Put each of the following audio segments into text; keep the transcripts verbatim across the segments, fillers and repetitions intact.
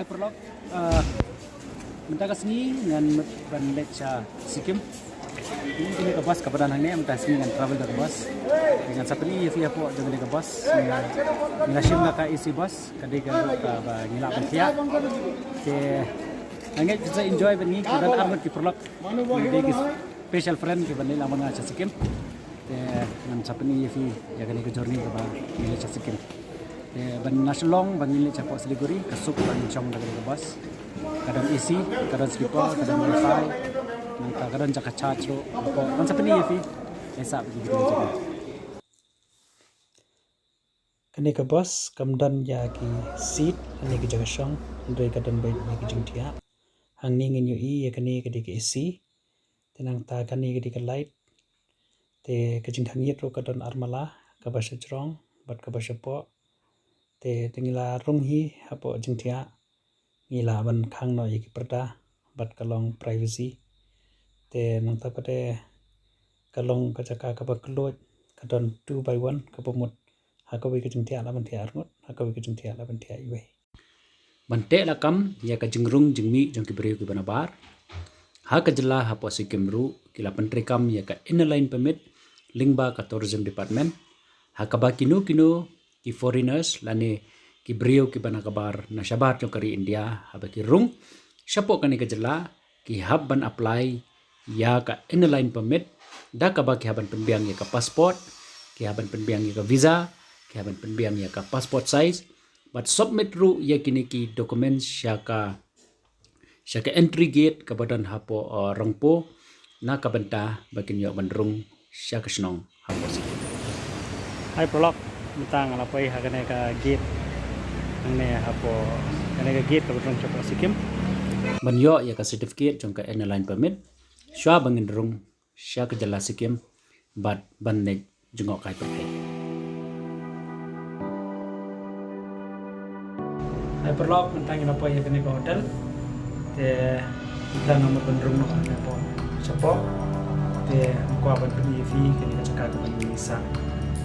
Paralok, mynta ka sngi ngan mut ban leit sha Sikkim. Kane ka bus kaba don hangne, mynta ka sngi ngan travel da ka bus. Ngan sa pyni ïa phi hapoh jong kane ka bus. Ngi la shim na ka A C bus, ka dei ka ruh kaba ngi lah ban thiah. Te ngan ngeit phin sa enjoy bad ngi, ka don arngut ki paralok. Ki dei ki special friend kiba leit lang bad nga sha Sikkim. Te ngan sa pyni ïa phi ïa kane ka journey kaba ngi leit sha Sikkim. Te ban na Shillong ba ngi leit sha pdeng Siliguri, ka suk ba ngi shong da kane ka bus. Ka don A C, ka don sleeper, ka don wifi. Nangta ka don jaka charge ruh. Ngan sa pyni ïa phi. Te sa phi. Kane ka bus kam don ïa ki seat, kane ka jaka shong, hynrei ka don beit ïa ki jingthiah. Hangne ngin ïohi ïa kane ka dei ka A C. Te nangta kane ka dei ka light. Te ka jingthan ïit ruh ka don ar mala, kaba sha jrong bad kaba sha poh. Te, te ngi la rung hi hapoh jingthiah. Ngi lah ban khang noh ïa ki parda bad ka long privacy. Te nangta pat ka long ka jaka kaba kylluid, ka don two by one, kaba mut ha kawei ka jingthiah lah ban thiah arngut, ha kawei ka jingthiah lah ban thiah iwei. Ban teh lakam ïa ka jingrung jingmih jong ki briew kiba nabar, ha ka jylla hapoh Sikkim ruh ki la pyntreikam ïa ka Inner Line Permit lyngba ka Tourism Department, ha kaba kino kino ki foreigners lane ki briew kiba na ka bar, na shabar jong ka ri India, haba ki rung shapoh kane ka jylla, ki hap ban apply ïa ka Inner Line Permit, da kaba ki hap ban pynbiang ïa ka passport, ki hap ban pynbiang ïa ka visa, ki hap ban pynbiang ïa ka passport size, bad submit ruh ïa kine ki documents sha ka, sha ka entry gate kaba don hapoh, uh, Rongpo, na ka bynta ba kin ïoh ban rung sha ka shnong hapoh Sikkim. Hai paralok, mynta nga la poi ha kane ka gate. Hangne hapoh kane ka gate kaba rung shapoh Sikkim. Ban ïoh ïa ka certificate jong ka Inner Line Permit, shuwa ba ngin rung sha ka jylla Sikkim bad ban leit jngohkai pyrthei. Hai paralok, mynta ngi la poi ïa kane ka hotel. Te mynta nga mut ban rung noh hapoh shapoh. Te nga kwah ban pyni ïa phi kane ka jaka kaba ngi sah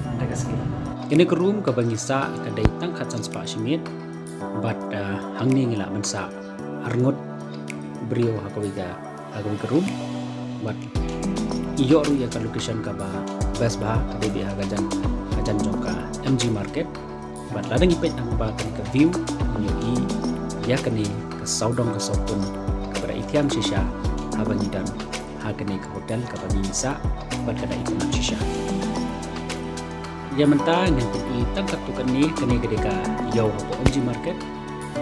mynta ka sngi. Kane ka room kaba ngi sah ka dei tang khatsan spah shi miet. Bad, uh, hangne ngi lah ban sah arngut briew ha kawei ka, ha kawei ka room. Bad ïoh ruh ïa ka location kaba best bha, ka dei beit ha ka jan, ha jan jong ka M G Market. Bad lada ngi peit nangba kane ka view, ngi ïohi ïa kane ka sawdong ka sawkun kaba da ithiang shisha haba ngi don ha kane ka hotel kaba ngi sah bad ka da itynnad shisha. Ïa mynta ngan pyni tang katto katne, kane ka dei ka ïew hapoh M G Market.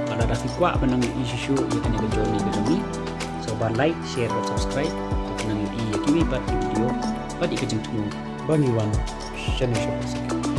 Bad lada phi kwah ban nang ïohi shuh shuh ïa kane ka journey ka jong ngi, sngewbha like, share bad subscribe. Ban nang ïohi ïa kiwei pat ki video bad ïa ka jingthmu ba ngi wan shane shapoh Sikkim.